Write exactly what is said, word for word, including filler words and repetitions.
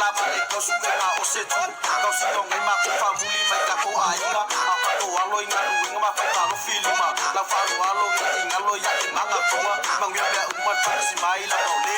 La ma e kau su ngai ma o se tu. Kau su ngai ma ko fa muli mai ka ko ai nga. A pa ko a loi nga lu nga ma fa ka lo fili ma. La fa lo a lo nga i nga lo ya i ma nga ko ma. Ma ngi be u ma ta si mai la ko le